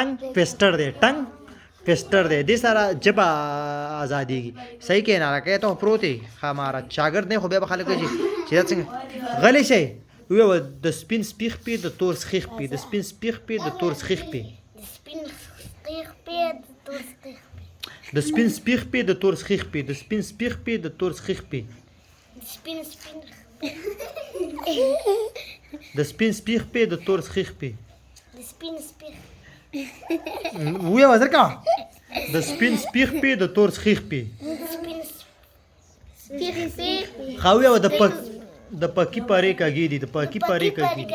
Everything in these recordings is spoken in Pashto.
ټنګ ټویسټر دی، ټنګ ټویسټر دی. دې سره ژبه ازادېږي. صحیح کې نه راکې ته پروت یې، خاماره شاګرد نه، خو بیا به خلک وایي چې دا څنګه غلی شئ. ویې د سپین سپیخ پې د تور سخیخ پې، د سپین سپیخ پې د تور سخیخ پې، د سپین سخیخ پې د تور سخیخ پې، د سپین سپیخ پې د تور سخیخ پې، د سپین سپیخ پې د تور سخیخ پې، د سپین سپین د سپین سپیخ پې د تور سخیخ پې، د سپین سپیخ. ویې وزر کا د سپین سپیخ پې د تور سخیخ پې، د سپین سپیخ پې. خو ویې د پکی پرې کږې دي، د پکی پرې کږې دي، د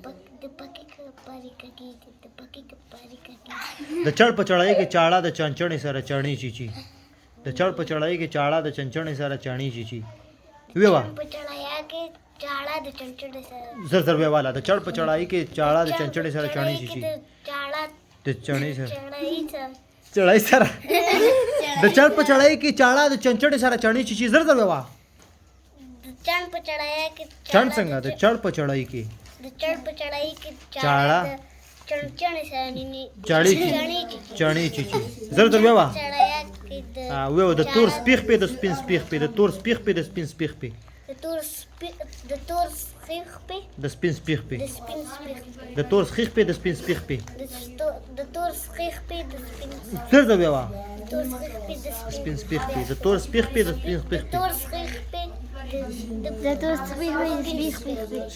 پکی پرې کږې دي، د پکی پرې کږې دي. د چړ په چړای کې چاړه د چنچڼې سره چڼې چیچي، د چړ په چړای کې چاړه د چنچڼې سره چڼې چیچي. ویې وا په چړایا کې چاړه د چنچڼې سره. زر زر ویې والا. د چړ په چړای کې چاړه د چنچڼې سره چڼې چیچي، چاړه د چڼې سره چړای سره چړای سره، د چړ په چړای کې چاړه د چنچڼې سره چڼې چیچي. زر زر ویې وا. د چڼ په چړایا کې چڼ څنګه؟ د چړ په چړای کې د چړ په چړای کې چاړه چاړه د چنچڼې سره نینې چړې چڼې چیچي، چڼې چیچي. زر زر ویې وا. چړایا کې د ویې د تور سپیخ پې د سپین سپیخ پې، د تور سپیخ پې د سپین سپیخ پې، د تور سپی د تور سخیخ پې د سپین سپیخ پې، د سپین سپیخ پې، د تور سخیخ پې د سپین سپیخ پې، د تور سخیخ پې د سپین زر زر ویې وا. تور سخیخ پې د سپین سپیخ پې، د تور سپیخ پې د سپین سپیخ پې، تور سخیخ پې د تور سخیخ پې د سپین سپیخ پې.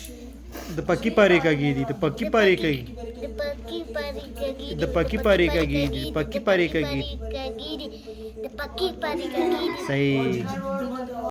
د پکی پرې کږې دي، د پکی پرې کږې، د پکی پرې کږې، د پکی پرې کږې دي، د پکی پرې کږې دي، د پکی پرې کږې دي. صحیح.